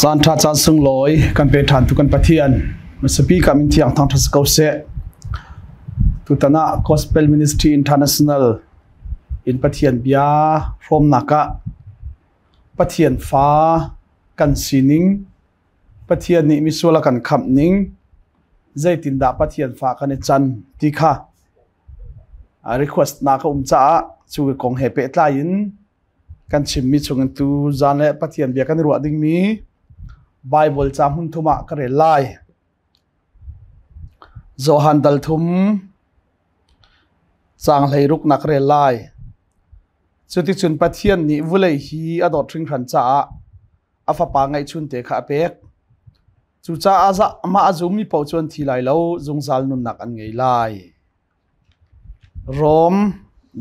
Caan ṭha caan sunglawi kan pe ṭhan tu kan Pathian Misapi ka min thiang thang ṭha ko seh. Tutan ah Gospel Ministry International in Pathian bia hrawmnak ah Pathian fa kan sining, Pathian nih misual a kan khamh ning, zeitindah Pathian fa kan i can ti kha request na ka um caah cu kong he pehtlai in kan chimmi chungin tu zan le Pathian bia kan i ruah dingmi Bible ca hmun thum ah ka rel lai. Johan dal thum caang 16 nak rel lai. Cuticun Pathian nih vulei hi a dawt hringhran caah a fapa ngeihchun te kha a pek. Cucaah amah a zummi paoh cu an thi lai lo, zungzal nunnak an ngei lai. Rom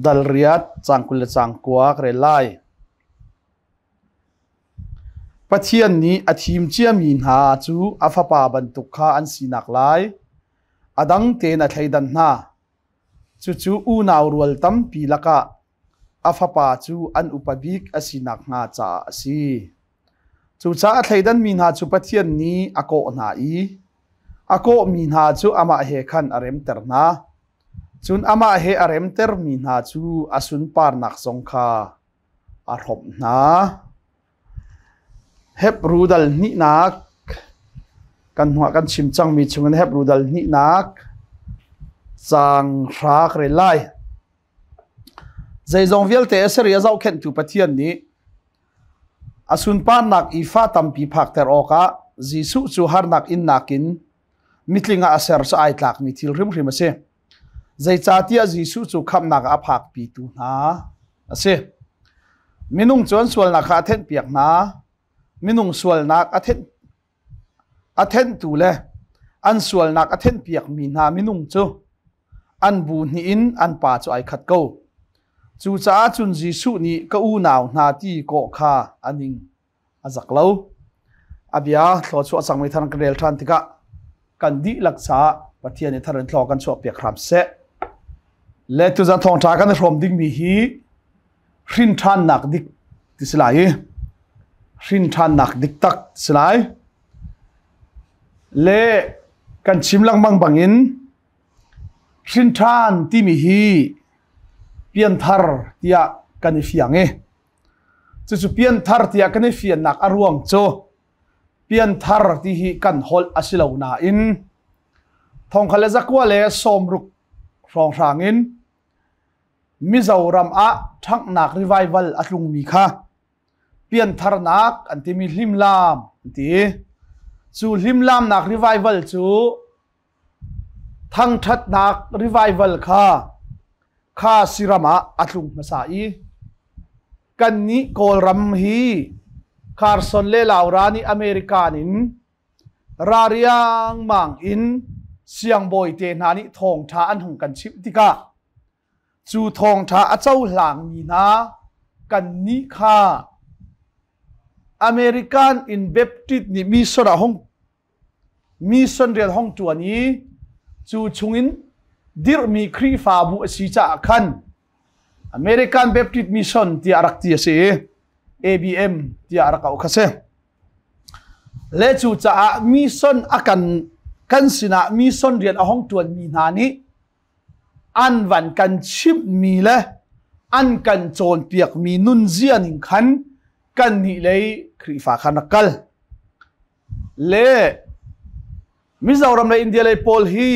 dal riat caang 20 le caang 9 ka rel lai. Pathian nih a thim ciami hna cu a fapa bantuk kha an sinak lai a dang tein a thleidan hna. Cucu unau rual tampi lakah a fapa cu an upa bik a si nakhnga caah a si. Cucaah a thleidanmi hna cu Pathian nih a kawh hna i a kawhmi hna cu amah he khan a remter hna. Cun amah he a remtermi hna cu a sunparnak zong kha a hrawmh hna. Hebru dal hnihnak kan hnuah kan chim cangmi chungin Hebru dal hnihnak caang hra ka rel lai. Zeizong vialte a ser i a zohkhenhtu Pathian nih a sunparnak i fa tampi phakter awkah Jesuh cu harnak innak in mitling ah a ser cu ai tlakmi thil hrimhrim a si. Zeicahtiah Jesuh cu khamhnak ah a phakpitu hna a si. Minung cu an sualnak kha a thenhpiak hna. Minung sualnak a thenhtu le an sualnak a thenhpiakmi hna minung cu an bu hnih in an pa cu ai khat ko. Cucaah cun Jesuh nih ka unau hna ti kawh kha a ning a zak lo. A bia thluachuah cangmi thar kan rel ṭhan tikah kan dihlak caah Pathian nih thar in thlaw kan chuahpiak hram seh. Le tuzan thawngṭha kan i hrawm dingmi hi hrin ṭhannak dik ti si lai i hrin ṭhannak dik tak si lai. Le kan chim lengmang bangin hrin ṭhan timi hi pianthar tiah kan i fiang i cucu pianthar tiah kan i fiannak a ruang cu pianthar ti hi kan holh a si lo nain thongkhat le zakua le 60 hrawnghrang in Mizoram ah ṭhanghnak revival a tlungmi kha piantharnak an timi hlimlam an ti. Cu hlimlamnak revival cu thangṭhatnak revival kha kha siram ah a tlung hmasa i kannih Kawlram hi Carson le Laura nih American in ra riangmang in siangbawi te hna nih thawngṭha an hung kan chimh tikah cu thawngṭha a cohlangmi hna kannih kha American in Baptist nih mission ah hung mission rian hong ṭuan i cu chungin dirhmi Khrihfabu a si caah khan American Baptist Mission tiah rak ti a si i ABM tiah rak auh kha si. Le cu caah mission a kan sinah mission rian a hong ṭuanmi hna nih an van kan chimhmi le an kan cawnpiakmi nunzia ning khan kannih lei Khrihfa khan rak kal. Le Mizoram le India lei pawl hi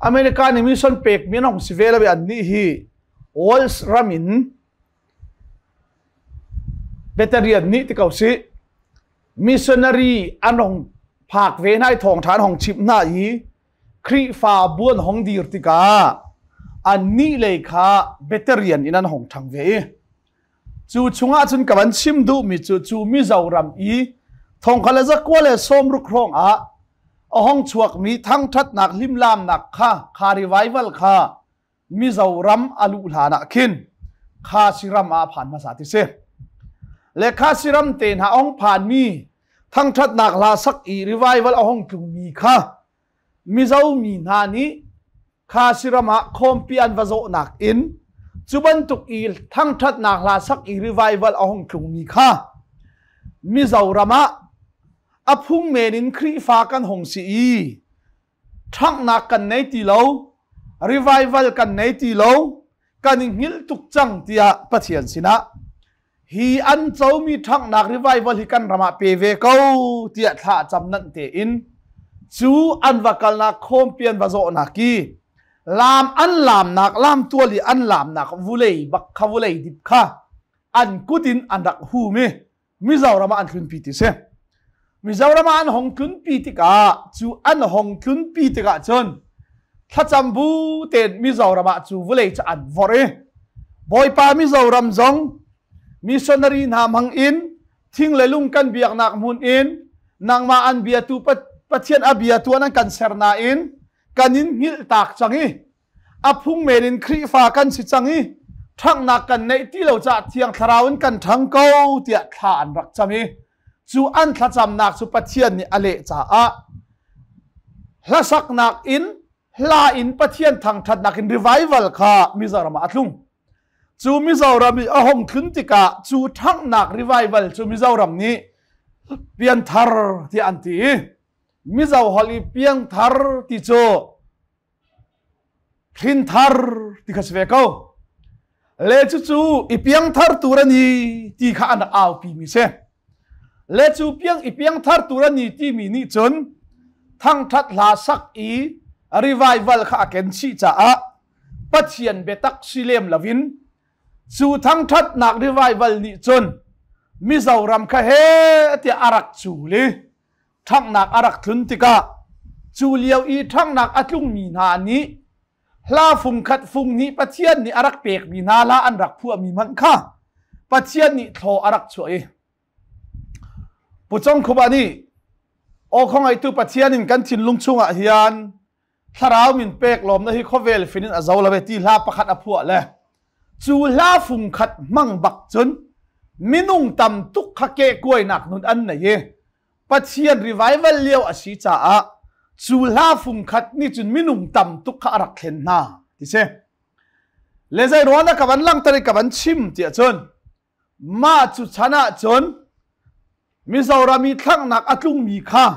America nih mission pekmi an hong si ve lo i annih hi Wales ram in Veterian nih ti ko sih missionary an hong phak ve hna i thawngṭha an hong chimh hna i Khrihfabu an hong dir tikah annih lei kha veterian in an hong ṭhang ve i cu chungah cun ka van chim duhmi cu cu Mizoram i thongkhat le 260 hrawng ah a hong chuakmi thangṭhatnak limlamnak kha kha revival kha Mizoram a luh hlan ah khin Khasi ram ah a phan hmasa ti si. Le Khasi ram te hna ong phanmi thangṭhatnak hla sak i revival a hong tlungmi kha Mizo mi hna nih Khasi ram ah khawmpi an va zawhnak in cu bantuk i thangṭhatnak hla sak i revival a hong tlungmi kha Mizoram ah A phung men in Khrihfa kan hong si i ṭhanghnak kan nei ti lo, revival kan nei ti lo, kan i hngilh tuk cang tiah Pathian sinah hi an comi ṭhanghnak revival hi kan ram ah pe ve ko tiah thla cam nanh tein cu an va kalnak khawmpi an va zawhnak i lam an lamnak lam tual i an lamnak vulei bak kha vulei dip kha an kut in an rak hum i Mizoram ah an tlunpi ti si. Mizoram ah an hong tlunpi tikah cu an hong tlunpi tikah cun thlacam bu tein Mizoram ah cu vulei cu an vorh i Bawipa Mizoram zong missionary hna hmang in thing le lung kan biaknak hmun in nangmah an biatu Pathian a biatu an kan ser nain kan in hngilh tak cang i a phung men in Khrihfa kan si cang i ṭhanghnak kan neih ti lo caah Thiang Thlarau in kan ṭhang ko tiah thla an rak cam i cu an thlacamnak cu Pathian nih a leh caah hlasaknak in hla in Pathian thangṭhatnak in revival kha Mizoram ah a tlung. Cu Mizoram i a hong tlun tikah cu ṭhanghnak revival cu Mizoram nih pianthar tiah an ti i Mizo holh i piangthar ti cu Hrinthar ti kha si ve ko. Le cucu i piangthar tur a ni ti kha an rak aupi mi si. Le cu piang i piangthar tur a ni timi nih cun thangṭhat hla sak i revival kha a ken chih caah Pathian biatak si lem loin cu thangṭhatnak revival nih cun Mizoram kha he tiah a rak cul i ṭhanghnak a rak tlun tikah cu lio i ṭhanghnak a tlungmi hna nih hla fungkhat fung nih Pathian nih a rak pekmi hna hla an rak phuahmi hmanh kha Pathian nih thlaw a rak chuah i Pucong khuba nih aw khongaitu Pathian in kan thinlung chungah hian thlarau min pek lawm na hi khawvel fin in a zo lo ti hla pakhat a phuah le cu hla fung khat hmang bak cun minung tam tuk kha ke kuainak nun an nei i Pathian revival lio a si caah cu hla fung khat nih cun minung tam tuk kha a rak thlen hna ti si. Le zei ruang dah ka van langhter i ka van chim tiah cun mah cu chan ah cun Mizoram i thlangnak a tlungmi kha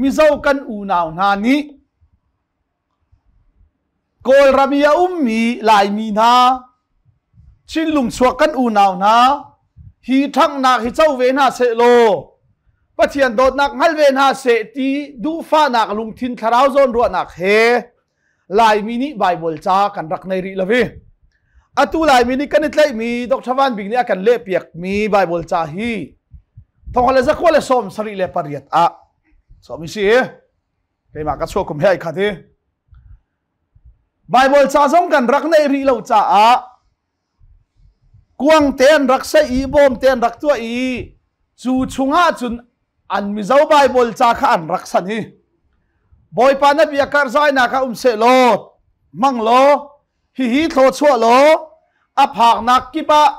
Mizo kan unau hna nih Kawlram i a ummi Laimi hna Chinlung chuak kan unau hna hi ṭhanghnak hi co ve hna seh law Pathian dawtnak hngal ve hna seh ti duhfahnak lungthin thlarau zawnruahnak he Laimi nih Baibal ca kan rak nei rih lo hi. Atu Laimi nih kan i tlaihmi Dr. Van Bik nih a kan lehpiakmi Baibal ca hi thong le zakua le 78 ah sawmi si keimah ka chuah kum he ai khat hi Baibal ca zong kan rak neih rih lo caah kuang te an rak saih i bawm te an rak tuah i cu chungah cun an Mizo Baibal ca kha an rak san hi Bawipa na bia karhzainak ah um seh law hmang law hihi thlawchuah law a phaknak kip ah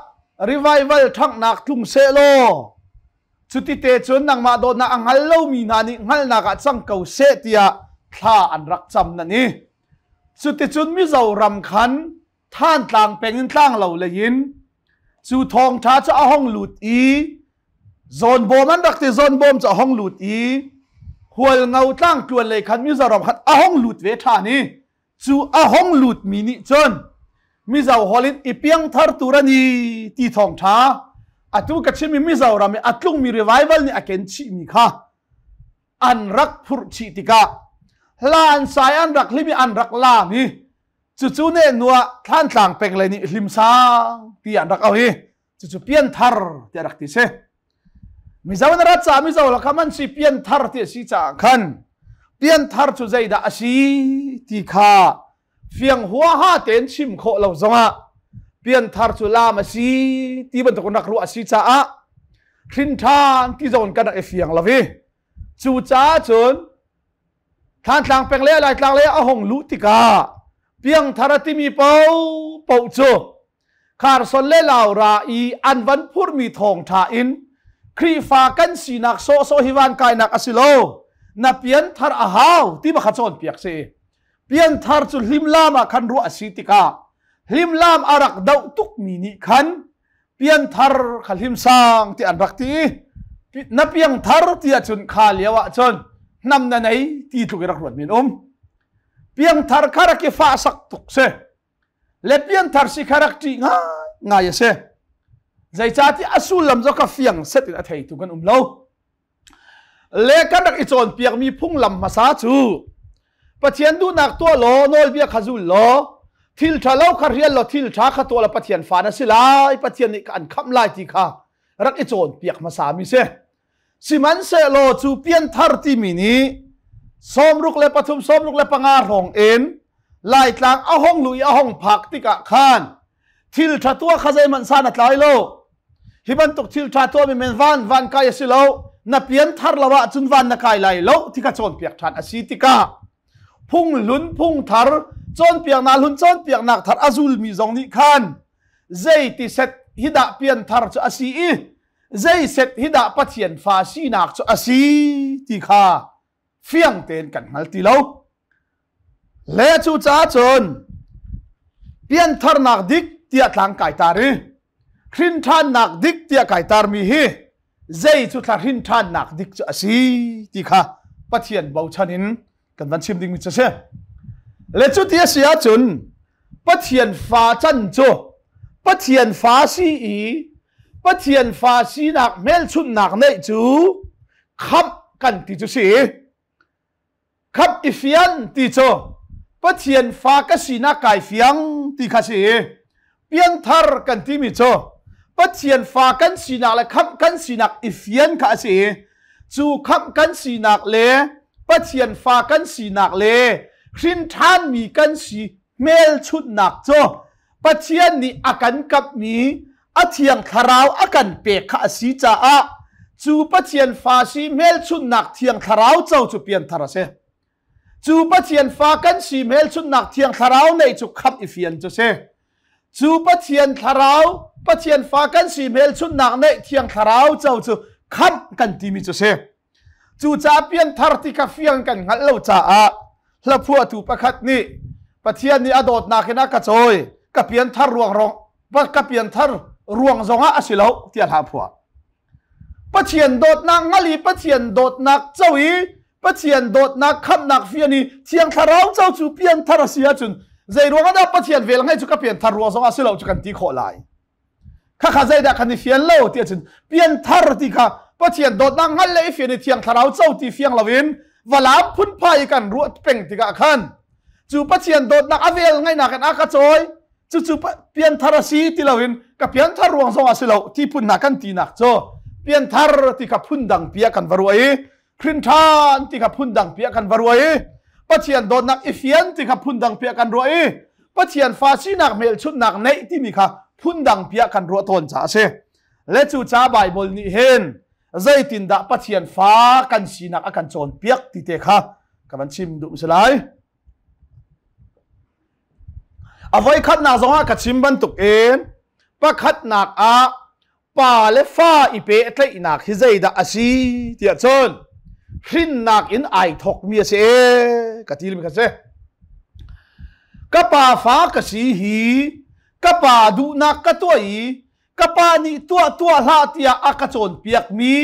revival ṭhanghnak tlung seh law cuti te cun nangmah dawtnak a hngal lomi hna nih hngalhnak ah cang ko seh tiah thla an rak cam nan i cuticun Mizoram khan Thantlang peng in tlanglo lei in cu thawngṭha cu a hong lut i zawnbawm an rak ti zawnbawm cu a hong lut i Hualngo tlangtluan lei khan Mizoram khan a hong lut ve ṭhan i cu a hong lutmi nih cun Mizo holh in i piangthar tur ani ti thawngṭha atu ka chimmi Mizoram i a tlungmi revival nih a ken chihmi kha an rak phurh chih tikah hla an sai an rak hlim i an rak laam i cucu ne nuah Thlantlang peng lei nih hlimsang ti an rak au i cucu pianthar tiah rak ti si Mizo na rat caah Mizo la kha man si pianthar ti a si caah khan pianthar cu zeidah a si ti kha fiang huaha tein chim khawh lo zongah pianthar cu lam a si ti bantuk rak ruah a si caah hrin ṭhan ti zawn kan rak i fiang lo i cu caah cun Thlantlang peng le Laitlang le a hong luh tikah piangthar a timi paohpaoh cu Kharson le Laura i an van phurmi thawngṭha in Khrihfa kan sinak sawhsawh hi van kainak a si lo na pianthar a hau ti kha cawnpiak si pianthar cu hlimlam ah khan ruah a si tikah hlimlam a rak doh tukmi nih khan pianthar kha hlimsang ti an rak ti. Na piang thar ti ahcun kha lio ahcun hnam na nei ti tluk i rak ruat min um. Piang thar kha rak i fah sak tuk si. Le pian thar si kha rak ṭih ngai ngai a si. Zeicahtiah a sullam zo ka fiang set in a theitu kan um lo. Le kan rak i cawnpiakmi phunglam hmasa cu Pathian duhnak tuah law nawlbia kha zul law thil ṭha lo kha rial law thil ṭha kha tuah law Pathian fa na si lai Pathian nih an khamh lai ti kha rak i cawnpiak hmasa mi si. Sihmanhsehlaw cu pianthar timi nih 63 65 hrawng in Laitlang a hong lu i a hong phak tikah khan thil ṭha tuah kha zeihmanh san a tlai lo. Hi bantuk thil ṭha tuahmi men van van kai a si lo. Na pian thar lo ahcun van na kai lai lo ti kha cawnpiak ṭhan a si tikah phung hlun phung thar cawnpiaknak hlun cawnpiaknak thar a zulmi zong nih khan zeiti set hi dah pian thar cu a si i zei set hi dah Pathian fa sinak cu a si ti kha fiang tein kan hngal ti lo. Le cu caah cun piantharnak dik tiah tlang kai tar i hrinṭhannak dik tiah kai tarmi hi zei cu thla hrinṭhannak dik cu a si ti kha Pathian bochan in kan van chim dingmi cu a si. Le cu ti a si ahcun Pathian fa can cu Pathian fa si i Pathian fa sinak hmelchunhnak neih cu khamh kan ti cu si. Khamh i fian ti cu Pathian fa ka sinak kai fiang ti kha si. Piangthar kan timi cu Pathian fa kan sinak le khamh kan sinak i fian kha a si. Cu khamh kan sinak le Pathian fa kan sinak le hrin ṭhanmi kan si hmelchunhnak cu Pathian nih a kan kamhmi a thiang thlarau a kan pek kha a si caah cu Pathian fa si hmelchunhnak thiang thlarau co cu pianthar a si. Cu Pathian fa kan si hmelchunhnak thiang thlarau neih cu khamh i fian cu si. Cu Pathian thlarau Pathian fa kan si hmelchunhnak neih thiang thlarau co cu khamh kan timi cu si. Cucaah pianthar ti kha fiang kan hngalh lo caah hlaphuahtu pakhat nih Pathian nih a dawtnak in a ka cawi ka pianthar ruang rong ka pianthar ruang zongah a si lo tiah hla phuah. Pathian dawtnak ngal i Pathian dawtnak co i Pathian dawtnak khamhnak fian i Thiang Thlarau co cu pianthar a si ahcun zei ruangah dah Pathian vel ngei cu ka pianthar ruang zongah a si lo cu kan ti khawh lai. Khakha zeidah kan i fian lo ti ahcun pianthar ti kha Pathian dawtnak hngalh le i fian i Thiang Thlarau co ti fiang loin valam phunphai i kan ruah peng tikah khan cu Pathian dawtnak a vel ngaihnak in a ka cawi cucu pianthar a si ti loin ka pianthar ruang zong ah si lo ti phun hna kan tinak cu pianthar ti kha phundang pi ah kan va ruah i hrinṭhan ti kha phundang pi ah kan va ruah i Pathian dawtnak i fian ti kha phundang pi ah kan ruah i Pathian fa sinak hmelchunhnak neih timi kha phundang pi ah kan ruah tawn caah a si. Le cu ca Baibal nih hin zeitindah Pathian fa kan sinak a kan cawnpiak ti te kha ka van chim duh si lai. A voikhatnak zongah ka chim bantuk in pakhatnak ah pa le fa i pehtlaihnak hi zeidah a si tiah cun hrinnak in ai thawkmi a si ka ti mi kha si. Ka pa fa ka si hi ka pa duhnak ka tuah i ka pa nih tuah tuah hlah tiah a ka cawnpiakmi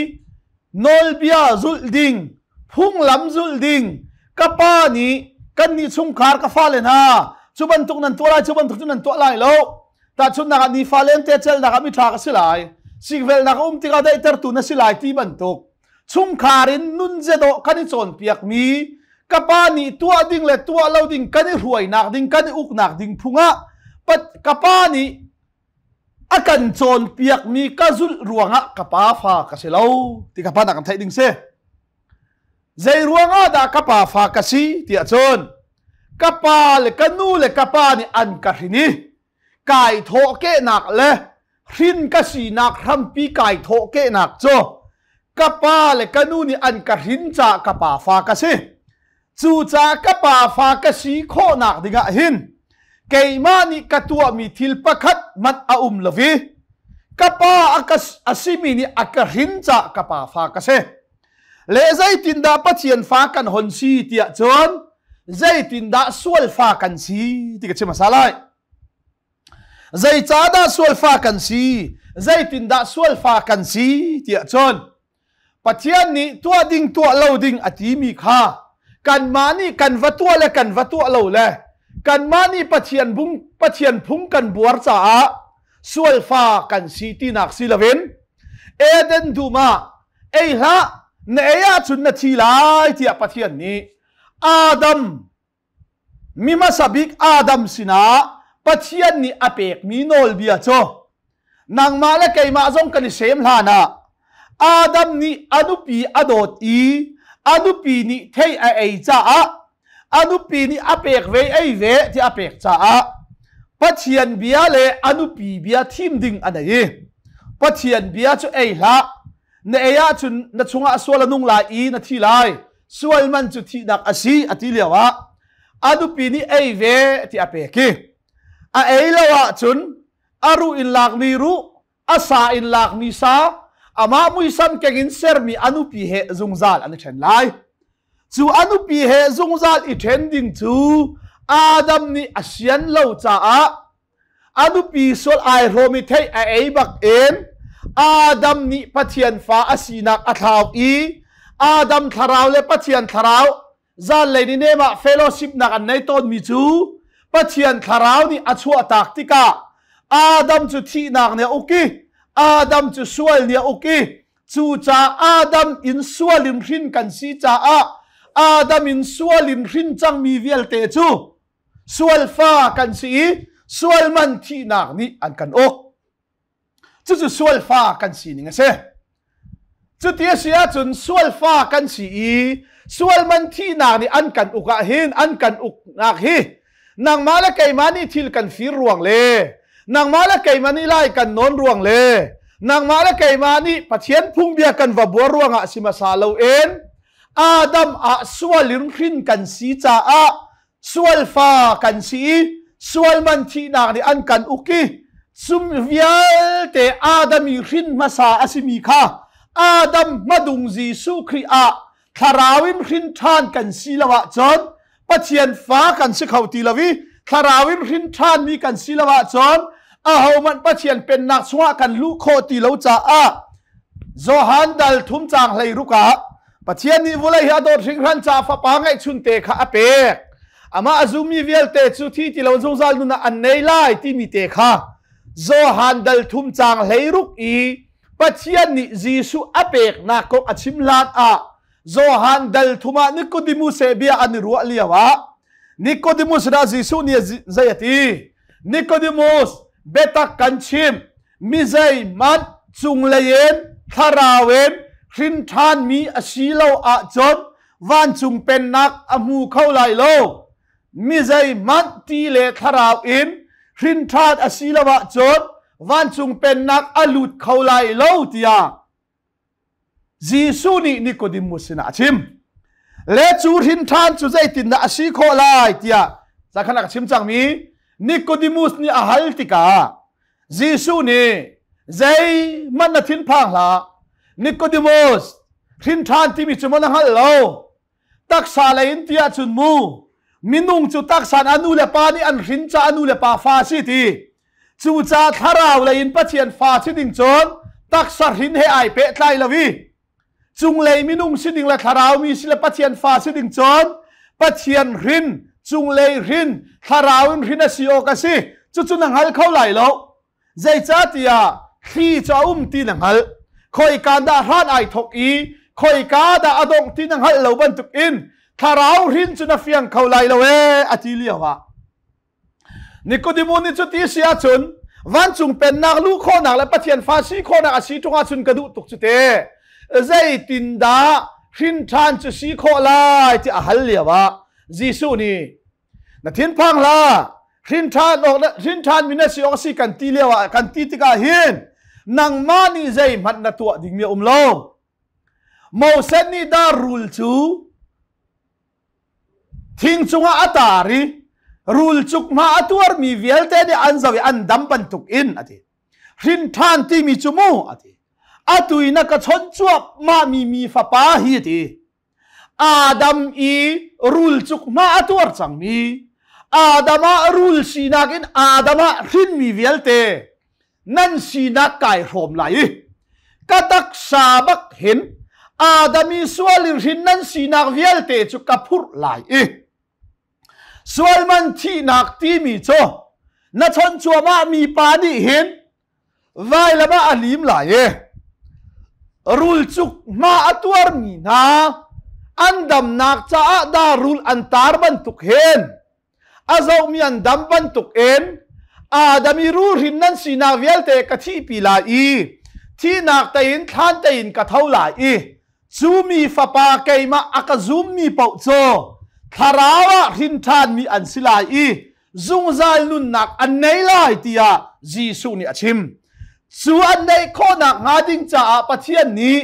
nawlbia zulh ding phunglam zulh ding ka pa nih kannih chungkhar ka fale hna cu bantuk nan tuah lai cu bantuk cu nan tuah lai lo Tahchunhnak ah nifa lente celnak ah miṭha ka si lai. Sikvelhnak a um tikah daihtertu na si lai ti bantuk. Chungkhar in nunzia dawh kan i cawnpiakmi ka pa nih tuah ding le tuah lo ding kan i hruainak ding kan i uknak ding phungah ka pa nih a kan cawnpiakmi ka zulh ruangah ka pa fa ka si lo ti ka pa nak kan theih ding si. Zei ruangah dah ka pa fa ka si tiah cun ka pa le ka nu le ka pa nih an ka hrin i kai thawhkehnak le hrin ka sinak hrampi kai thawhkehnak cu ka pa le ka nu nih an ka hrin caah ka pa fa ka si. Cucaah ka pa fa ka si khawhnak dingah hin keimah nih ka tuahmi thil pakhat hmanh a um lo i ka pa a simi nih a ka hrin caah ka pa fa ka si. Le zeitindah Pathian fa kan hon si tiah cun zeitindah sual fa kan si ti ka chim hmasa lai. Zeicahdah sual fa kan si? Zeitindah sual fa kan si tiah cun. Pathian nih tuah ding tuah lo ding a timi kha kanmah nih kan va tuah le kan va tuah lo le kanmah nih Pathian bung Pathian phung kan buar caah sualfa kan si tinak si loin Eden dum ah ei hlah na ei ahcun na thi lai tiah Pathian nih Adam mi hmasa bik Adam sinah Pathian nih a pekmi nawlbia cu nangmah le keimah zong kan i sem hlan ah Adam nih a nupi a dawt i a nupi nih thei a ei caah a nupi nih a pek ve ei ve ti a pek caah Pathian bia le a nupi bia thim ding a nei i Pathian bia cu ei hlah na ei ahcun na chungah sual a nung lai i na thi lai sual man cu thihnak a si a ti lio ah a nupi nih ei ve ti a pek i a ei lo ahcun a ruh in lakmi ruh a sa in lakmi sa amah muisam keng in sermi a nupi he zungzal an i ṭhen lai cu a nupi he zungzal i ṭhen ding cu Adam nih a sian lo caah a nupi sual ai hrawm i theih a ei bak in Adam nih Pathian fa a sinak a thlau i Adam thlarau le Pathian thlarau zanlei ni nem ah fellowship nak an nei tawnmi cu Pathian thlarau nih a chuahtak tikah Adam cu thihnak nih a uk i Adam cu sual nih a uk i cucaah Adam in sual in hrin kan si caah Adam in sual in hrin cangmi vialte cu Sualfa kan si i sualman thihnak nih an kan uk. Cucu sualfa kan sining a si. Cuti a si ahcun sualfa kan si i sualman thihnak nih an kan uk ah hin an kan uknak hi nangmah le keimah nih thil kan fir ruang le nangmah le keimah nih lai kan nawn ruang le nangmah le keimah nih Pathian phungbia kan va buar ruangah si hmasa loin Adam ah sual in hrin kan si caah sualfa kan si i sualman thihnak nih an kan uk i sum vialte Adam i hrin hmasa a simi kha Adam hmadung Jesuh Khrih ah thlarau in hrin ṭhan kan si lo ahcun Pathian fa kan si kho ti lo i thlarau in hrin ṭhanmi kan si lo ahcun ahohmanh Pathian pennak chungah kan luh khawh ti lo caah Johan dal thum caang 16 ah Pathian nih vulei hi a dawt hringhran caah fapa ngeihchunte kha a pek. Amah a zummi vialte cu thi ti lo zungzal nun ah an nei lai timi te kha Johan dal thum caang 16 i Pathian nih Jesuh a peknak kong a chim hlan ah Johan dal thum ah Nicodemus he bia an i ruah lio ah Nicodemus dah Jesuh nih zei a ti? Nicodemus biatak kan chim mi zeihmanh cunglei in thlarau in hrin ṭhanmi a si lo ahcun vancung pennak a hmu kho lai lo. Mi zeihmanh ti le thlarau in hrin ṭhan a si lo ahcun vancung pennak a lut kho lai lo tiah Jesuh nih Nicodemus sinah a chim. Le cu hrin ṭhan cu zeitindah a si khawh lai tiah zakhan a chim cangmi Nicodemus nih a hal tikah Jesuh nih zeihmanh na thinphang hlah Nicodemus hrin ṭhan timi cu maw na hngalh lo taksa lei in ti ahcun mu minung cu taksa a nu le pa nih an hrin ca a nu le pa fa a si ti cucaah thlarau lei in Pathian fa si ding cun taksa hrin he ai pehtlai lo i cunglei minung si ding le thlarau mi si le Pathian fa si ding cun Pathian hrin cunglei hrin thlarau in hrin a si awk a si cucu na hngal kho lai lo Zeicahtiah thli cu a um ti na hngalh. Khoika dah hran ai thawk i khoika dah a dongh ti na hngalh lo bantukin thlarau hrin cu na fiang kho lai lo ee a ti lio ah Nikodemu nih cu ti si ahcun vancung pennak luh khawhnak le Pathian fa si khawhnak a si ṭung ahcun ka duh tuk cu te zeitindah hrin ṭhan cu si khawh lai ti a hal lio ah Jesuh nih Na thinphang hlah. Hrin ṭhan awk hrin ṭhan mi na si awk a si kan ti lio ah kan ti tikah hin nangmah nih zeihmanh na tuah dingmi a um lo. Moses nih dar rul cu thing cungah a tar i rul cuk hma a tuarmi vialte nih an zoh i an dam bantuk in a ti. Hrin ṭhan timi cu mu a ti. Atu i na ka chawnh cuahmah mi mi fapa hi a ti. Adam i rul cuk hma a tuar cangmi Adam ah rul sinak in Adam ah hrinmi vialte nan sinak kai hrawm lai i ka taksa bak hin. Adami sual in hrin nan sinak vialte cu ka phurh lai i sualman thihnak timi cu na chon cuahmah mi pa nih hin vailam ah a lim lai i rulcuk hma a tuarmi hna an damnak caah dah rul an tar bantuk hin a zohmi an dam bantuk in Adam i rulhrin nan sinak vialte ka thihpi lai i thihnak tein thlan tein ka tho lai i cu mi fapa keimah a ka zummi paoh cu thlarau ah hrin ṭhanmi an si lai i zungzal nunnak an nei lai tiah Jesuh nih a chim. Cu an neih khawhnak hnga ding caah Pathian nih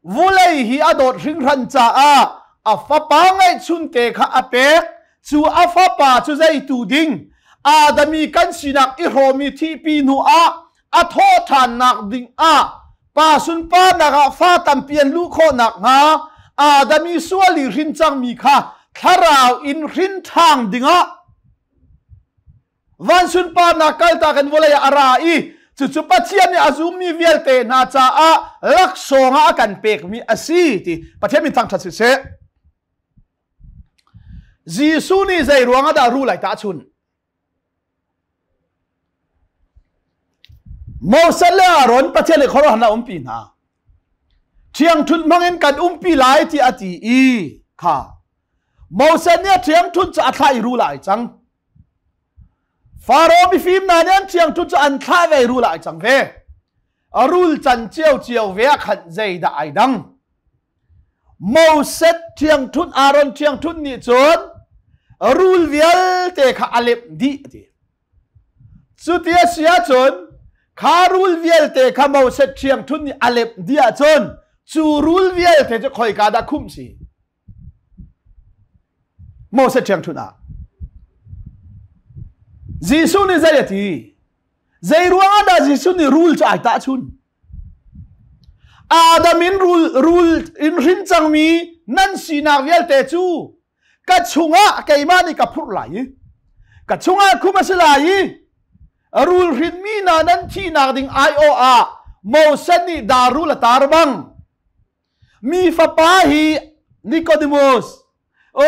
vulei hi a dawt hringhran caah a fapa ngeihchunte kha a pek. Cu a fapa cu zeitu ding Adami kan sinak i hrawmi thihpi hnu ah a thawhṭhannak ding ah pa sunparnak ah fa tampi an luh khawh nakhnga Adam i sual i hrin cangmi kha thlarau in hrin ṭhang dingah van sunparnak kaltak in vawlei ah a ra i cucu Pathian nih a zummi vialte hna caah laksawng ah a kan pekmi a si ti Pathian min thangṭhat siseh. Jesuh nih zei ruang ah dah rul ai tahchun? Moses le Aaron Pathian nih khuaruahhar a umpi hna. Ṭhiangṭhunh hmangin kan umpi lai ti a ti i kha Moses nih a ṭhiangṭhunh cu a thlah i rul ah ai cang. Faro mifim hna nih an ṭhiangṭhunh cu an thlah ve i rul ah ai cang ve. A rul can ciocio ve ah khan zeidah ai dang? Moses ṭhiangṭhunh Aaron ṭhiangṭhunh nih cun rul vialte kha a lemh dih a ti. Cuti a si ahcun kha rul vialte kha Moses ṭhiangṭhunh nih a lemh dih ahcun cu rul vialte cu khoika dah khumh si? Moses ṭhiangṭhunh ah. Jesuh nih zei a ti? Zei ruangah dah Jesuh nih rul cu ai tahchun? Adam in rul rul in hrin cangmi nan sinak vialte cu ka chungah keimah nih ka phurh lai i ka chungah khum a si lai i rul hrinmi hna nan thihnak ding aiawh ah Moses nih dar rul a tar bang mi fapa hi Nicodemus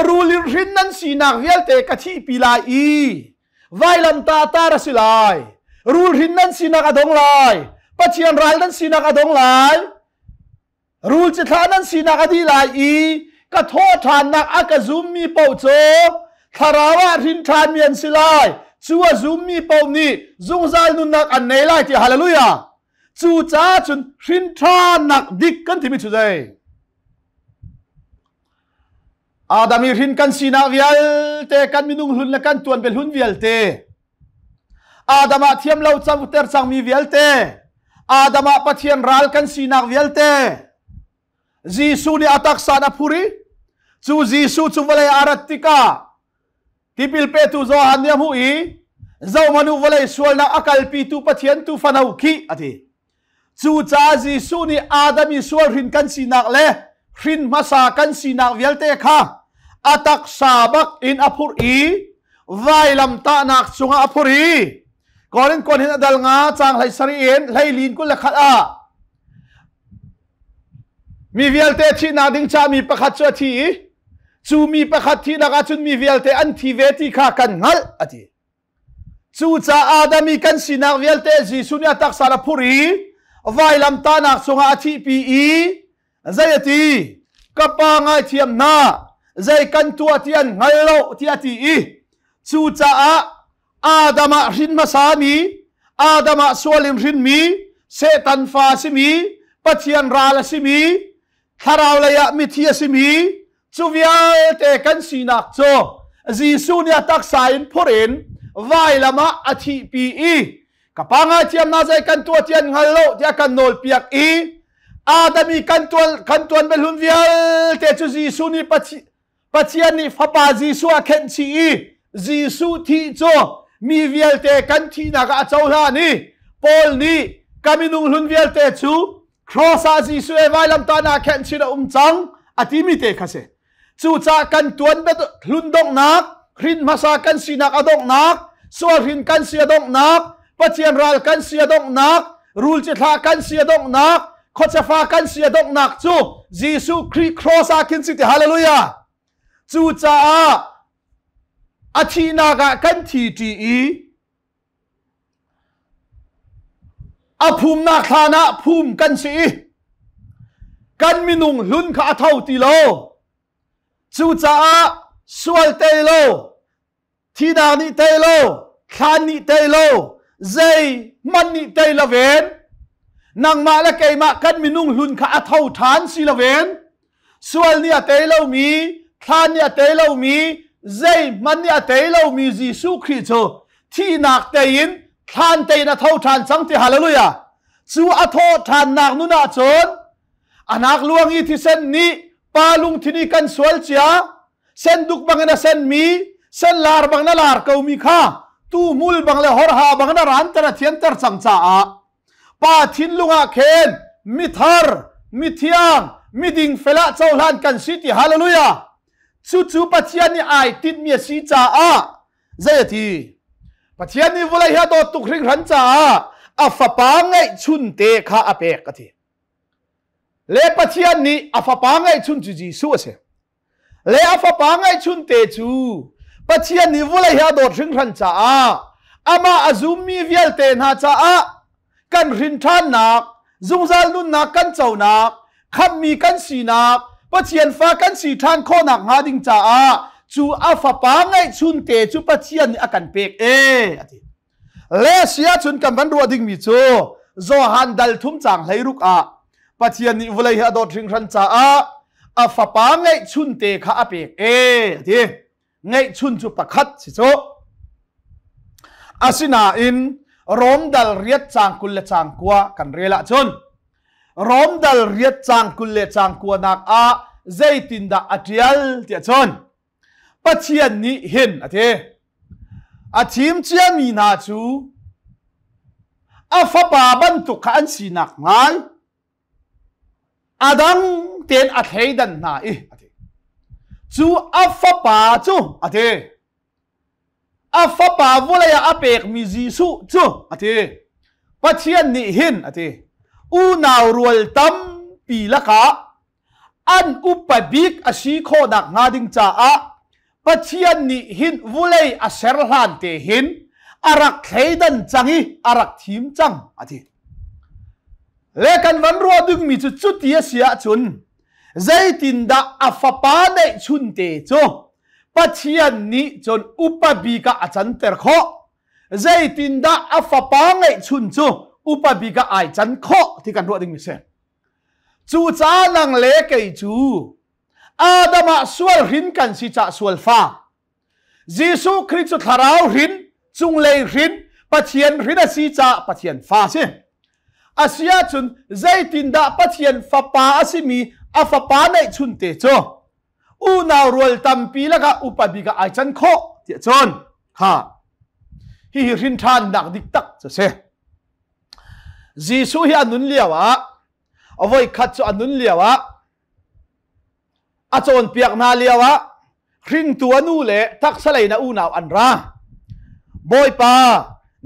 rul in hrin nan sinak vialte ka thihpi lai i vailamtah tar a si lai rul hrin nan sinak a dong lai Pathian ral nan sinak a dong lai rul cithlah nan sinak a dih lai i ka thawhṭhannak a ka zummi paoh cu thlarau ah hrin ṭhanmi an si lai cu a zummi paoh nih zungzal nunnak an nei lai ti hallelujah Cucaah cun hrinṭhannak dik kan timi cu zei? Adam i hrin kan sinak vialte, kan minung hlun le kan tuanbia hlun vialte, Adam ah thiam lo ter cangmi vialte, Adam ah Pathian ral kan sinak vialte, Jesuh nih a taksa a phur i cu Jesuh cu vawlei a rat tikah tipil petu Johan nih a hmuh i zohmanh u vawlei sualnak a kalpitu Pathian tuufano khi a ti. Cucaah Jesuh nih Adam i sual hrin kan sinak le hrin hmasa kan sinak vialte kha a taksa bak in a phurh i vailamtahnak cungah a phurh i Korin kon hin a dal nga caang hlei sarih in hlei lin 21 ah Mi vialte thihnak ding ca mi pakhat cu a thi i cu mi pakhat thihnak ahcun mi vialte an thi ve ti kha kan hngalh a ti. Cucaah Adam i kan sinak vialte Jesuh nih a taksa a phurh i vailamtahnak cungah a thihpi i zei a ti? Ka pa ngaithiam hna, zei kan tuah ti an hngal lo tiah a ti i cucaah Adam ah hrin hmasami, Adam ah sual in hrinmi, Satan fa a simi, Pathian ral a simi, thlarau lei ah mithi a simi, cu vialte kan sinak cu Jesuh nih a taksa in phur in vailam ah a thihpi i ka pa ngaithiam na zei kan tuah ti an hngal lo tiah kan nawlpiak i Adam i kan tuan kan tuan hlun vialte cu Jesuh nih Pathian nih Fapa Jesuh a khenh chih i Jesuh thih cu mi vialte kan thihnak ah a cohlan i Paul nih ka minung hlun vialte cu cross ah Jesuh he vailamtahnak khenh chin a um cang a timi te kha si. Cucaah kan tuan hlun donghnak, hrin hmasa kan sinak a donghnak, sual hrin kan si a donghnak, Pathian ral kan si a donghnak, rul cithlah kan si a donghnak, Khuachafa kan si a donghnak cu Jesuh Khrih cross ah khin si ti. Hallelujah. Cucaah a thihnak ah kan thi ṭi i a phumnak thlan ah phum kan si i kan minung hlun kha a tho ti lo. Cucaah sual tei lo, thinak nih tei lo, thlan nih tei lo, zei hmanh nih tei lo ven. Nangmah le keimah kan minung hlun kha a tho ṭhan si lo ven. Sual nih a tei lomi, thlan nih a tei lomi, zeihmanh nih a tei lomi Jesuh Khrih cu thihnak tei in thlan tei in a tho ṭhan cang ti hallelujah. Cu a thawh ṭhannak nun ah cun anak luang i thisen nih pa lungthin i kan sual cia senduk bangin a senmi senlar bang na lar komi kha tu hmul bang le horha bang na ranter a thianter cang caah pa thinlung ah khin mithar mithiang miding fel ah cohlan kan si ti. Hallelujah. Cucu Pathian nih ai tinhmi a si caah zei a ti? Pathian nih vawlei hi a dawt tuk hringhran caah a fapa ngeihchun te kha a pek a ti. Le Pathian nih a fapa ngeihchun cu Jesuh a si. Le a fapa ngeihchun te cu Pathian nih vawlei hi a dawt hringhran caah amah a zummi vialte hna caah kan hrin ṭhannak, zungzal nunnak kan conak, khamhmi kan sinak, Pathian fa kan si ṭhan khawhnak hnga ding caah cu a fapa ngeihchun te cu Pathian nih a kan pek e a ti. Le si ahcun kan van ruah dingmi cu Johan dal thum caang 16 ah Pathian nih vawlei hi a dawt hringhran caah a fapa ngeihchun te kha a pek e a ti. Ngeihchun cu pakhat si cu. Asinain Rom dal riat caang 20 le caang 9 kan rel ahcun Rom dal riat caang 20 le caang 9 nak ah zeitindah a ṭial tiah cun Pathian nih hin a ti. A thim ciami hna cu a fapa bantuk kha an sinak ngai a dang tein a thleidan hna i a ti. Cu a fapa cu a ti. A fapa vawlei ah a pekmi Jesuh cu a ti. Pathian nih hin a ti. Unau rual tampi lakah an upa bik a si khawhnak hnga ding caah Pathian nih hin vulei a ser hlan te hin a rak thleidan cang i a rak thim cang a ti. Le kan van ruah dingmi cu cuti a si ahcun zeitindah a fapa neihchun te cu Pathian nih cun upa bik ah a canter khawh? Zeitindah a fapa ngeihchun cu upa bik ah ai can khawh ti kan ruah dingmi si. Cucaah nang le kei cu Adam ah sual hrin kan si cah sual fa. Jesuh Khrih cu thlarau hrin, cunglei hrin, Pathian hrin a si caah Pathian fa a si. A si ahcun zeitindah Pathian fapa a simi a fapa neihchun te cu unau rual tampi lakah upa bik ah ai can khawh tiah cun ha hihi hrin ṭhannak dik tak cu a si. Jesuh hi a nun lio ah a voikhat cu a nun lio ah a cawnpiak hna lio ah hringtu a nu le taksa lei na unau an ra. Bawipa,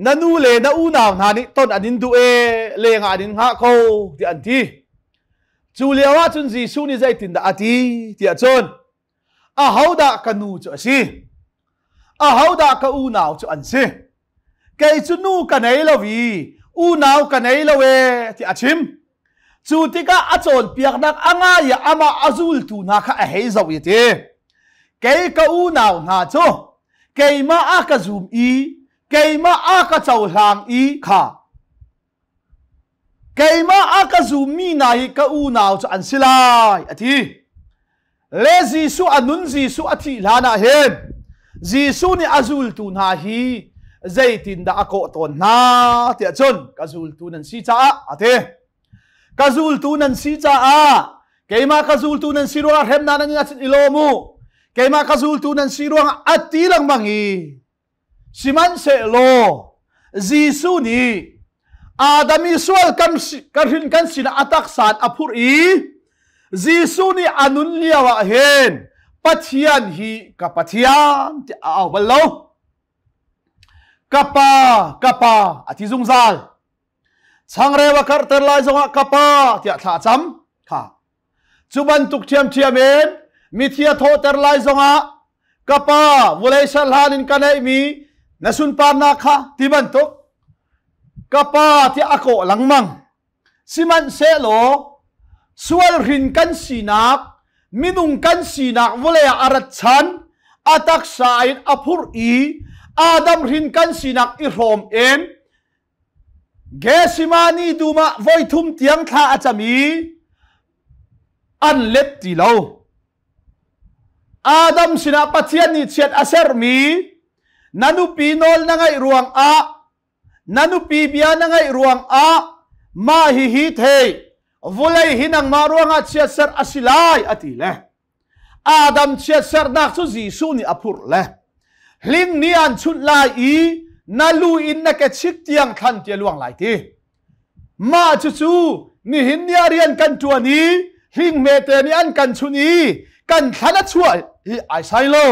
na nu le na unau hna nih ton an in duh e, leng ah an in hngah ko tiah an ti. Cu lio ah cun Jesuh nih zeitindah a ti tiah cun ahodah ka nu cu a si? Ahodah ka unau cu an si? Kei cu nu ka nei lo i unau ka nei lo e tiah a chim. Cu tikah a cawnpiaknak a ngai i amah a zultu hna kha a hei zoh i ti. Kei ka unau hna cu keimah a ka zum i keimah a ka cohlang i kha keimah a ka zummi hna hi ka unau cu an si lai a ti. Le Jesuh a nun, Jesuh a thih hlan ah hin Jesuh nih a zultu hna hi zeitindah a kawh tawn hna tiah cun ka zultu nan si caah a ti. Ka zultu nan si caah, keimah ka zultu nan si ruangah hremnak nan in ahcun i lawm u, keimah ka zultu nan si ruangah a ti lengmang i sihmanhsehlaw Jesuh nih Adam i sual kan ka hrin kan sinah a taksa a phurh i Jesuh nih a nun lio ah hin Pathian hi ka Pathian tiah a au bal lo. Ka pa, ka pa a ti zungzal. Changreu a karhter lai zongah ka pa tiah thla a cam. Kha. Cu bantuk ṭhiamṭhiam in mithi a thawhter lai zongah ka pa vulei ser hlan in ka neihmi na sunparnak kha ti bantuk ka pa tiah a kawh lengmang. Sihmanhsehlaw sual hrin kan sinak, minung kan sinak vawlei ah a rat chan, a taksa in a phurh i Adam hrin kan sinak i hrawm in Gethsemane dum ah voithum tiang thla a cam i an let ti lo. Adam sinah Pathian nih chiat a sermi na nupi nawl na ngaih ruangah Na nupi bia na ngaih ruangah mah hihi thei, vulei hi nangmah ruangah chiatserh a si lai a ti le Adam chiatserhnak cu Jesuh nih a phurh le hling nih an chunh lai i na lu in na ke chik tiang thlan ti a luang lai ti. Mah cucu nihin ni ah rian kan ṭuan i hling hmete nih an kan chunh i kan thlan a chuah hi ai sai lo.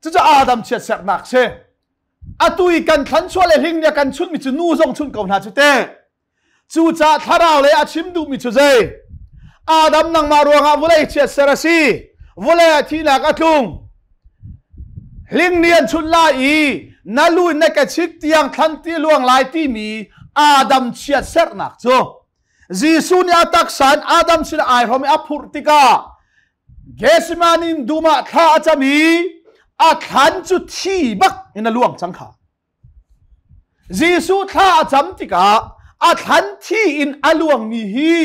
Cucu Adam chiatserhnak si. Atu i kan thlanchuah le hling nih a kan chunhmi cu nu zong chunh ko hna cu teh. Cucaah thlarau lei a chim duhmi cu zei? Adam nangmah ruangah vawlei chiatser a si. Vawlei ah thihnak a tlung. Hling nih an chunh lai i na lu in na ke chik tiang thlan ti luang lai timi Adam chiatserhnak cu Jesuh nih a taksa in Adam sin ai hrom i a phurh tikah Gethsemane dum ah thla a cam i a thlan cu thi bak in a luang cang kha. Jesuh thla a cam tikah a thlan thi in a luangmi hi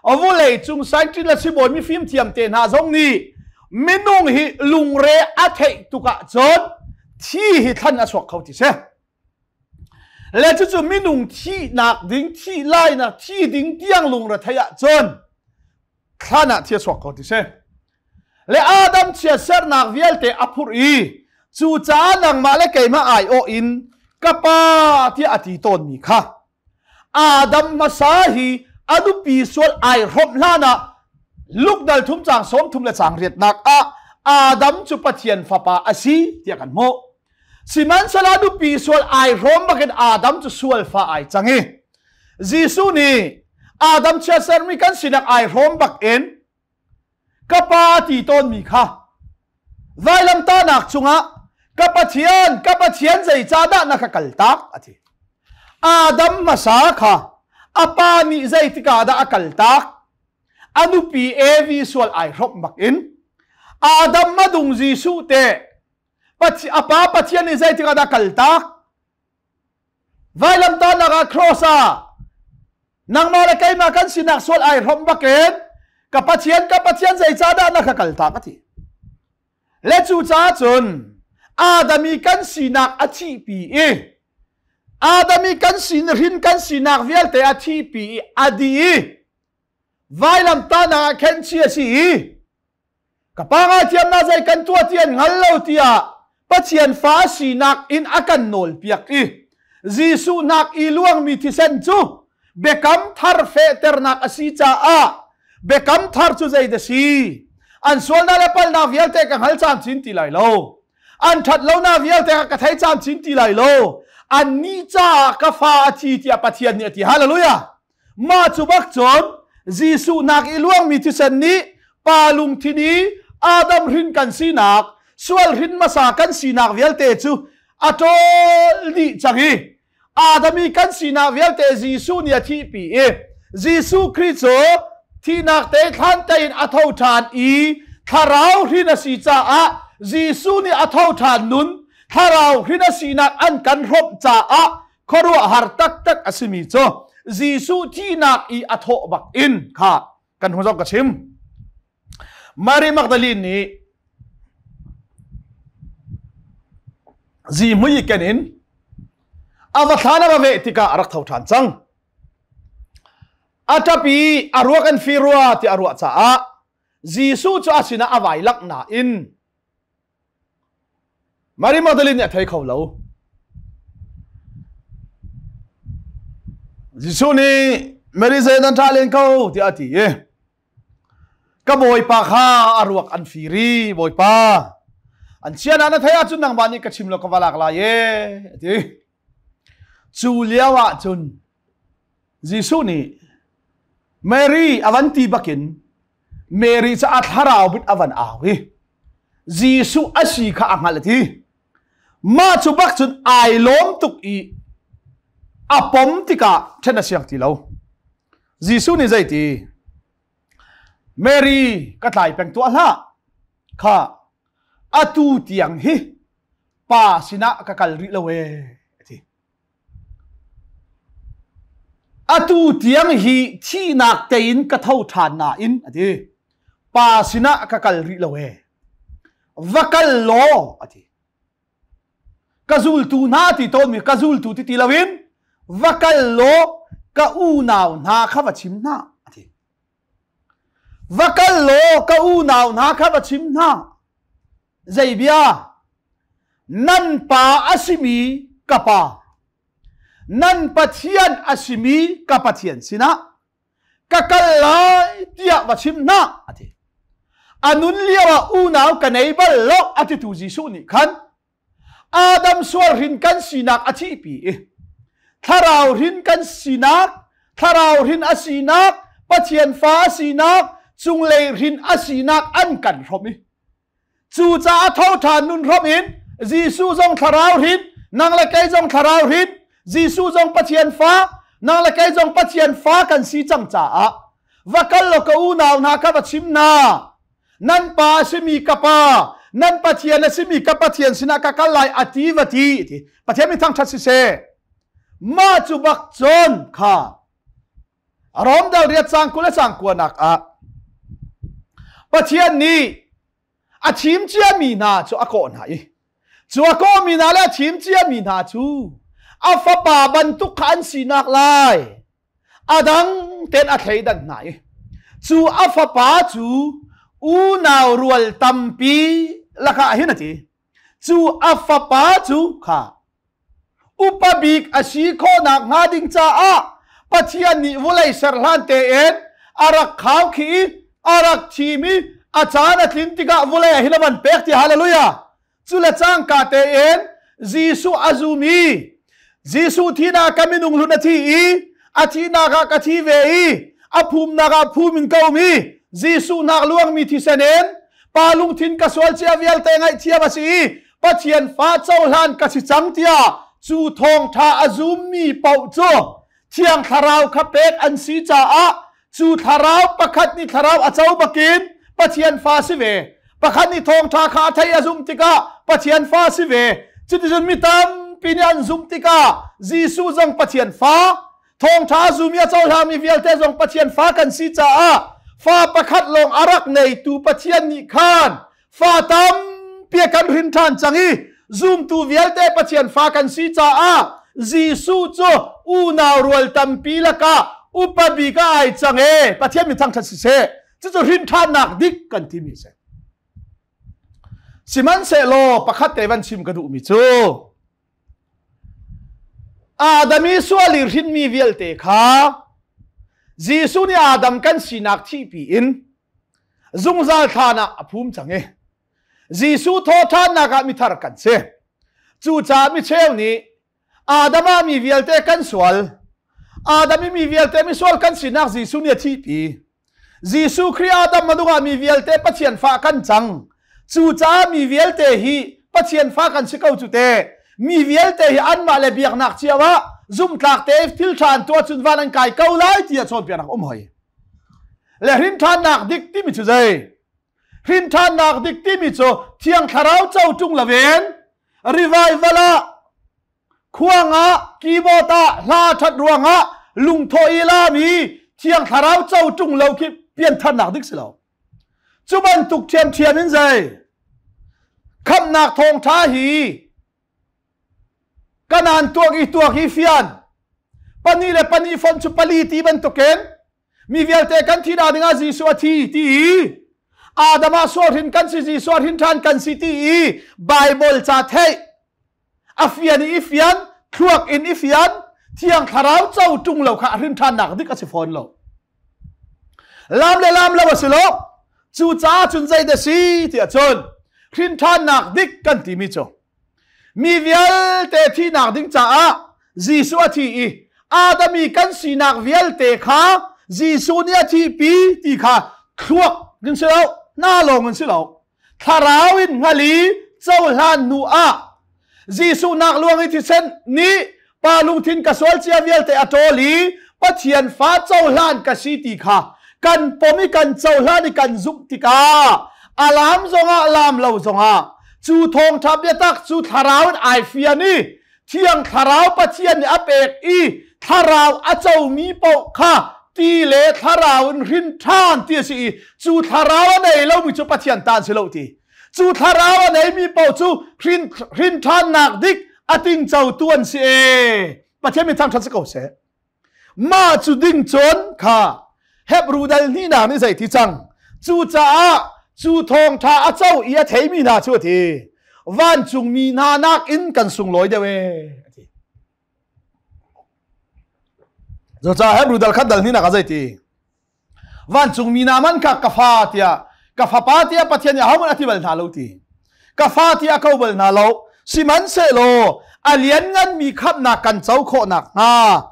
vawlei cung scientist le sibawi mifim thiam te hna zong nih minung hi lungre a theih tuk ahcun thi hi thlan a chuak kho ti si. Le cucu minung thihnak ding, thih lainak, thi ding tiang lungre theih ahcun thlan ah thi a chuak ko ti si. Le Adam chiatsernak vialte a phurh i cucaah nangmah le keimah aiawh in ka pa tiah a ti tawnmi kha Adam hmasa hi a nupi sual ai hrawmh hlan ah Luke dal thum caang 30 le caang riatnak ah Adam cu Pathian fapa a si tiah kan hmuh. Sihmanhsehlaw nupi sual ai hrawm bakin Adam cu sual fa ai cang i Jesuh nih Adam chiatsermi kan sinak ai hrawm bak in ka pa ti tawnmi kha vailamtahnak cungah ka Pathian ka Pathian zeicahdah na ka kaltak a ti. Adam hmasa kha a pa nih zeitikah dah a kaltak? A nupi Evi sual ai hrawmh bak in Adam madung Jesuh te a pa Pathian nih zeitikah dah kaltak? Vailamtahnak ah cross ah nangmah le keimah kan sinak sual ai hrawmh bakin ka Pathian ka Pathian zeicahdah na ka kaltak a ti. Le cu caah cun Adami kan sinak a thihpi i Adami kan sin hrin kan sinak vialte a thihpi i a dih i vailamtahnak ah khenchi a si i Ka pa ngaithiamnak zei kan tuah ti an hngal lo tiah Pathian fa sinak in a kan nawlpiak i Jesuh nak i luangmi thisen cu biakam thar fehternak a si caah biakam thar cu zei dah si? An sualnak le palhnak vialte ka hngal camcin ti lai lo. An ṭhat lonak vialte ka thei camcin ti lai lo. Annih caah ka fa a thi tiah Pathian nih a ti. Hallelujah! Mah cu bak cun Jesuh nak i luangmi thisen nih pa lungthin i Adam hrin kan sinak, sual hrin hmasa kan sinak vialte cu a ṭawl dih cang i Adam i kan sinak vialte Jesuh nih a thihpi i Jesuh Khrih cu thihnak te thlan tein a tho ṭhan i thlarau hrin a si caah Jesuh nih a tho ṭhan nun thlarau hrin a sinak an kan hrawmh caah khuaruahhar taktak a simi cu Jesuh thihnak i a thawh bak in kha kan hmu zong ka chim. Mary Magdalene nih zihmui i ken in a va thlan a va veh tikah a rak tho ṭhan cang. A ṭap i a ruak an fir rua ti a ruah caah Jesuh cu a sinah a vai lak nain Mary Magdalene nih a thei kho lo. Jesuh nih Mary zei nan ṭha len ko tiah a ti i ka bawipa kha a ruak an fir i bawipa an chian ah na thei ahcun nangmah nih ka chim lo ka va lak lai e a ti. Cu lio ah cun. Jesuh nih Mary a van ti bakin Mary cu a thlarau bit a van au i Jesuh a si kha a hngalh ti. Mah cu bak cun ai lawm tuk i a pom tikah ṭhen a siang ti lo. Jesuh nih zeiti? Mary ka tlai peng tuah hlah. Kha atu tiang hi pa sinah ka kal rih lo ee ti. Atu tiang hi thihnak tein ka tho ṭhan nain a ti. Pa sinah ka kal rih lo ee. Va kal law a ti. Ka zultu hna ti tawnmi ka zultu ti ti loin va kal law ka unau hna kha va chim hna a ti. Va kal law ka unau hna kha va chim hna. Zei bia? Nan pa a simi ka pa. Nan Pathian a simi ka Pathian sinah ka kal lai tiah va chim hna a ti. A nun lio ah unau ka nei bal lo a titu Jesuh nih khan Adam sual hrin kan sinak a thihpi i thlarau hrin kan sinak thlarau hrin a sinak Pathian fa a sinak cunglei hrin a sinak an kan hrawmh i Cucaah tho ṭhan nun hrawmh in Jesuh zong thlarau hrin, nang le kei zong thlarau hrin, Jesuh zong Pathian fa, nang le kei zong Pathian fa kan si cang caah va kal law ka unau hna kha va chim hna. Nan pa a simi ka pa, nan Pathian a simi ka Pathian sinah ka kal lai a ti va ti. ti. Pathian mi thangṭhat siseh. Mah cu bak cun kha Rom dal riat cang 20 le cang kuanak ah Pathian nih a thim ciami hna cu a kawh hna i cu a kawhmi hna le a thim ciami hna cu a fapa bantuk kha an sinak lai a dang ten a thleidan hna i cu a fapa cu unau rual tampi lakah hin a ti cu a fapa cu kha upa bik a si khawhnak hnga ding caah Pathian nih vawlei ser hlan tein a rak khau khi i a rak thim i a caan a tlin tikah vawlei ah hin a van pek ti hallelujah cu le cangka tein Jesuh a zum i Jesuh thihnak ka minung hlun a thi i a thihnak ah ka thi ve i a phumnak ah phum in ka um i Jesuh nak luangmi thisen in pa lungthin ka sual cia vialte ngaihthiam a si i Pathian fa cohlan ka si cang tiah cu thawngṭha a zummi paoh cu Thiang Thlarau kha pek an si caah cu thlarau pakhat nih thlarau a co bakin Pathian fa si ve pakhat nih thawngṭha kha a thei a zumh tikah Pathian fa si ve cuticun mi tampi nih an zumh tikah Jesuh zong Pathian fa thawngṭha a zumi a cohlangmi vialte zong Pathian fa kan si caah fa pakhat lawng a rak neitu Pathian nih khan fa tampi a kan hrin ṭhan cang i zumtu vialte Pathian fa kan si caah Jesuh cu unau rual tampi lakah upa bik ah ai cang e Pathian min thangṭhat siseh cucu hrin ṭhannak dik kan timi a si sihmanhsehlaw pakhat te van chim ka duhmi cu Adam i sual i hrinmi vialte kha Jesuh nih Adam kan sinak thihpi in zungzal thlan ah a phum cang i Jesuh thawhṭhannak ah mithar kan si. Cucaah micheu nih Adam ah mi vialte kan sual. Adam i mi vialte misual kan sinak Jesuh nih a thihpi. Jesuh Khrih Adam manung ah mi vialte Pathian fa kan cang. Cucaah mi vialte hi Pathian fa kan si ko cu te. Mi vialte hi anmah le biaknak cio ah zumhtlak te thil ṭha an tuah cun van an kai ko lai tiah cawnpiaknak um hoi. Le hrinṭhannak dik timi cu zei? Hrinṭhannak dik timi cu Thiang Thlarau co ṭung loin revival ah khuang ah keyboard ah hla ṭhat ruangah lungthawh i lami Thiang Thlarau co ṭung lo khi piantharnak dik si lo. Cu bantuk ṭhiamṭhiam in zei? Khamhnak thawngṭha hi Kanaan tuak i tuak i fian pahnih le pahnih fonh cu pali ti bantukin mi vialte kan thi ding ah Jesuh a thi ti i Adam ah sual hrin kan si Jesuh hrin ṭhan kan si ti i Bible ca theih a fian i fian thluak in i fian Thiang Thlarau co ṭung lo kha a hrin ṭhannak dik a si fawn lo lam le lam lo a si lo cucaah cun zei dah si tiah cun hrin ṭhannak dik kan timi cu Mi vialte thihnak ding caah Jesuh a thi i Adami kan sinak vialte kha Jesuh nih a thihpi ti kha thluak in si lo, hna lawng in si lo. Thlarau in hngal i cohlan hnu ah Jesuh nak luang i thisen nih pa lungthin ka sual cia vialte a ṭawl i Pathian fa cohlan ka si ti kha kan pom i kan cohlan i kan zumh tikah a lam zongah lam lo zongah cu thawngṭha biatak cu thlarau in ai fian i Thiang Thlarau Pathian nih a pek i thlarau a comi paoh kha ti le thlarau in hrin ṭhan ti a si i cu thlarau a nei lomi cu Pathian ta an si lo ti. Cu thlarau a neimi paoh cu hrin, hrin ṭhannak dik a tingcotu an si e. Pathian min thangṭhat si ko seh. Mah cu ding cun kha Hebru dal hnihnak nih zei ti cang? Cucaah cu thawngṭha a co i a theimi hna cu a ti. Vancungmi hna nakin kan sunglawi deuh ee. A ti. Cucaah Hebru dal khat dal hnihnak ah zei ti? Vancungmi hna man kha ka fa tiah ka fapa tiah Pathian nih ahohmanh a ti bal hna lo ti. Ka fa tiah ko bal hna lo. Sihmanhsehlaw a liannganmi khamhnak kan co khawh nakhnga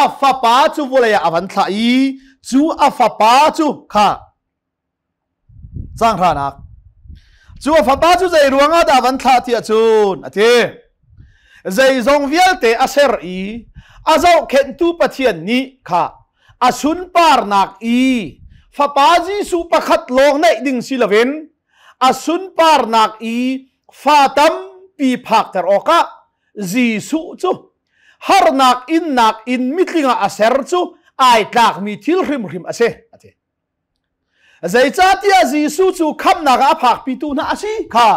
a fapa cu vawlei ah a van thlah i cu a fapa cu kha Caang hranak. Cu a fapa cu zei ruangah dah van thlah tiah cun a ti. Zeizong vialte a ser i a zohkhenhtu Pathian nih kha a sunparnak i fapa Jesuh pakhat lawng neih ding si loin a sunparnak i fa tampi phakter awkah Jesuh cu harnak innak in mitling ah a ser cu ai tlakmi thil hrimhrim a si a ti. Zeicahtiah Jesuh cu khamhnak ah a phakpitu hna a si kha.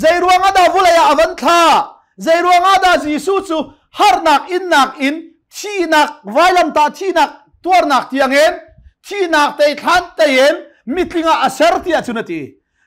Zeiruang ah dah vawlei ah a van thlah? Zeiruang ah dah Jesuh cu harnak innak in thihnak vailamtah thihnak tuarnak tiangin thihnak tei thlan tein mitling ah a ser tiah cun a ti.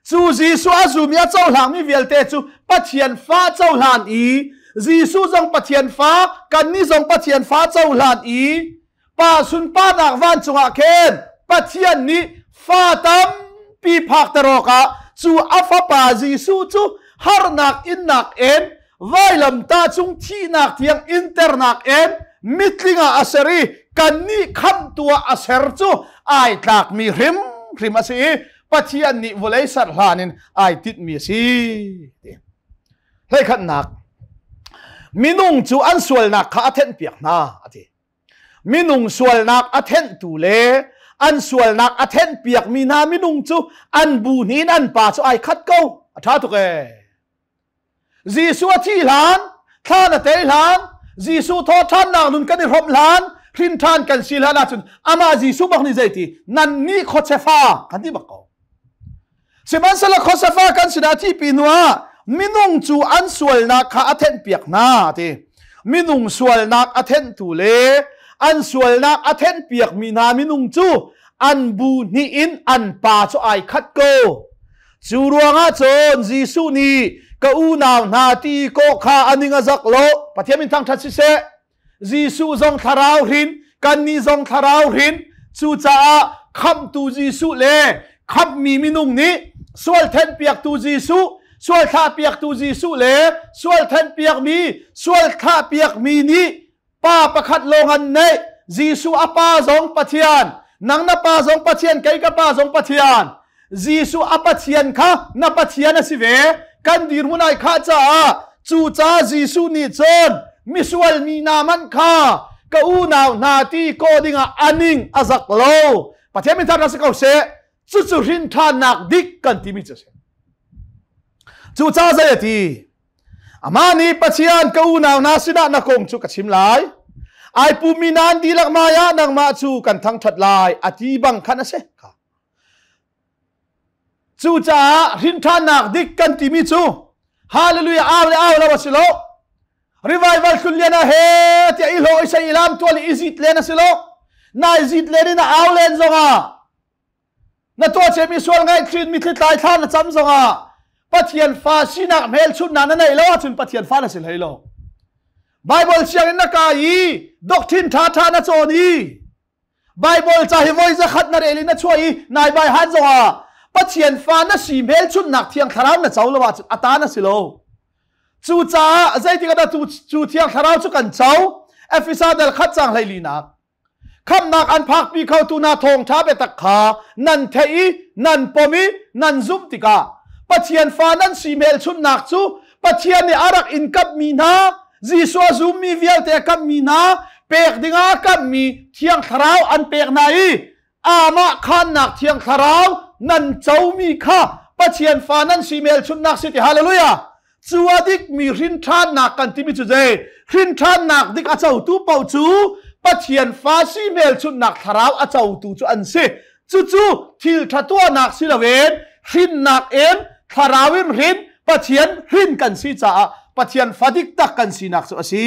Cu Jesuh a zum i a cohlangmi vialte cu Pathian fa cohlan i Jesuh zong Pathian fa, kannih zong Pathian fa cohlan i Pa sunparnak vancung ah khin Pathian nih fa tampi phakter awkah cu a fapa Jesuh cu harnak innak in vailamtah cung thihnak tiang internak in mitling ah a ser i kannih khamhtu ah a ser cu ai tlakmi hrimhrim a si i Pathian nih vawlei ser hlan in ai tinhmi a si. Hleikhatnak minung cu an sualnak kha a thenhpiak hna a ti. Minung sualnak a thenhtu le an sualnak a thenhpiakmi hna minung cu an bu hnih in an pa cu ai khat ko. A ṭha tuk ee. Jesuh a thi hlan, thlan a tei hlan, Jesuh thawhṭhannak nun kan i hrawmh hlan, hrin ṭhan kan si hlan ahcun amah Jesuh bak nih zeiti nannih khuachia fa kan ti bak ko. Sihmanhsehlaw khuasafa kan sinah thihpi hnuah minung cu an sualnak kha a thenhpiak hna ti. Minung sualnak a thenhtu le an sualnak a thenhpiakmi hna minung cu an bu hnih in an pa cu ai khat ko. Cu ruangah cun Jesuh nih ka unau hna ti kawh kha a ning a zak lo. Pathian min thangṭhat siseh. Jesuh zong thlarau hrin, kannih zong thlarau hrin. Cucaah khamhtu Jesuh le khamhmi minung nih sual thenhpiaktu Jesuh, sual thlahpiaktu Jesuh le sual thenhpiakmi, sual thlahpiakmi nih pa pakhat lawng an neih. Jesuh a pa zong Pathian, nang na pa zong Pathian, kei ka pa zong Pathian. Jesuh a Pathian kha na Pathian a si ve. Kan dirhmun ai khah caah cucaah Jesuh nih cun misual mi hna hmanh kha ka unau hna ti kawh dingah a ning a zak lo. Pathian min thar si ko seh. Cucu hrin ṭhannak dik kan timi cu a si. Cucaah zei a ti? Amah nih Pathian ka unau hna sinah na kong cu ka chim lai. Ai pummi nan dihlak hmai ah nangmah cu kan thangṭhat lai a ti bang khan a si. Cucaah hrinṭhannak dik kan timi cu hallelujah au le au lo a si lo. Revival tlun lian ah he tiah i hlawh i sei i lam tual i zit len a si lo. Nai zit len in a au len zongah na tuah cemi sual ngaihthrin mitthli tlai thla na cam zongah Pathian fa sinak hmelchunhnak na neih lo ahcun Pathian fa na si hlei lo. Bible sianginn na kai i doctrine ṭhaṭha na cawn i Baibal ca hi voi zakhat na rel in na chuah i nai bai han zongah Pathian fa na si hmelchunhnak thiang thlarau na co lo ahcun a ta na si lo. Cucaah zeitik ah dah cu thiang thlarau cu kan co? Efesa dal khat cang 14nak. Khamnak an phakpi khotu na thawngṭha biatak kha nan theih i nan pom i nan zumh tikah Pathian fa nan si hmelchunhnak cu Pathian nih a rak in kamhmi hna, Jesuh a zummi vialte a kamhmi hna, pek dingah a kamhmi Thiang Thlarau an pek hna i amah khannak Thiang Thlarau nan comi kha Pathian fa nan si hmelchunhnak si ti. Hallelujah! Cu a dikmi hrinṭhannak kan timi cu zei? Hrinṭhannak dik a cotu paoh cu Pathian fa si hmelchunhnak thlarau a cotu cu an si. Cucu thil ṭha tuahnak si loin hrinnak in thlarau in hrin Pathian hrin kan si caah Pathian fa dik tak kan sinak cu a si.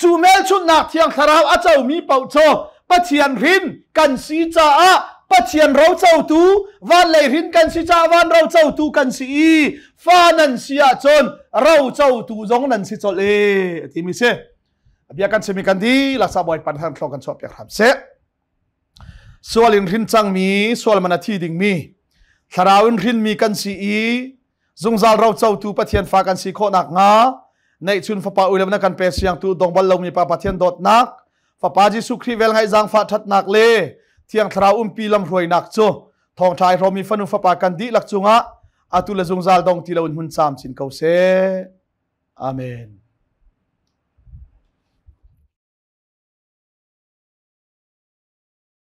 Cu hmelchunhnak Thiang Thlarau a comi paoh cu Pathian hrin kan si caah Pathian rocotu, van lei hrin kan si caah van rocotu kan si i fa nan si ahcun rocotu zong nan si colh e a timi si. Bia kan chimi kan dihlak sa Bawipa nih thlong kan chuah piak hram seh. Sual in hrin cangmi, sual man a thi dingmi, thlarau in hrinmi kan si i zungzal rocotu Pathian fa kan si khawh nakhnga neihchun fapa uilam na kan pe siangtu dong bal lomi pa Pathian dawtnak, fapa Jesuh Khrih vel ngaih zaangfah ṭhatnak le Thiang Thlarau umpi lamhruainak cu thawngṭha i hrawmmi fanu fapa kan dihlak cungah atu le zungzal dong ti loin hmun camcin ko seh. Amen.